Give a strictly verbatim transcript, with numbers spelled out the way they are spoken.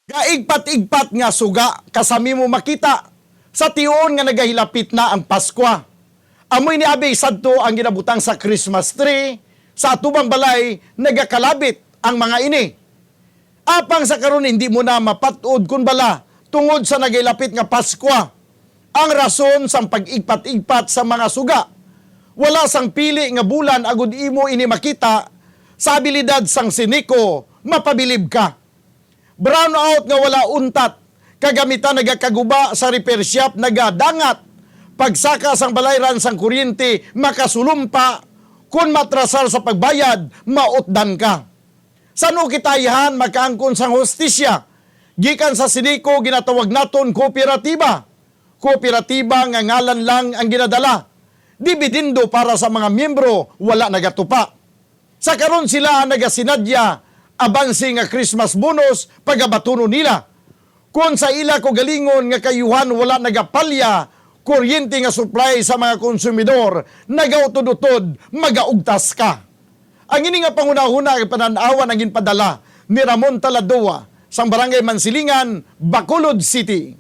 Kaigpat-igpat nga suga, kasami mo makita sa tion nga nagahilapit na ang Paskwa. Amo ini abi sadto ang ginabutang sa Christmas tree sa atubang balay, nagakalabit ang mga ini. Apang sa karon hindi mo na mapat-od kon bala tungod sa nagahilapit nga Paskwa. Ang rason sang pag-igpat-igpat sa mga suga, wala sang pili nga bulan agud imo ini makita sa abilidad sang Sineco, mapabilib ka. Brownout nga wala untat, kagamitan nagakaguba sa repair shop, nagadangat, pagsaka sang balayran sang kuryente, makasulumpa, kon matrasar sa pagbayad, mautdan ka. San-o kita ayhan makaangkon sang hustisya? Gikan sa Sineco, ginatawag naton kooperatiba. Kooperatiba nga ngalan lang ang ginadala. Dibidindo para sa mga miyembro, wala nagatupa. Sa karon sila ang nagasinadya, abanse nga Christmas bonus, pagabatunon nila. Kon sa ila kaugalingon nga kaayuhan wala nagapalya, kuryente nga supply sa mga konsumidor, nagautod-utod, magaugtas ka. Ang ini nga panghunahuna nga panan-awan ang ginpadala ni Ramon Taladoa sang Barangay Mansilingan, Bacolod City.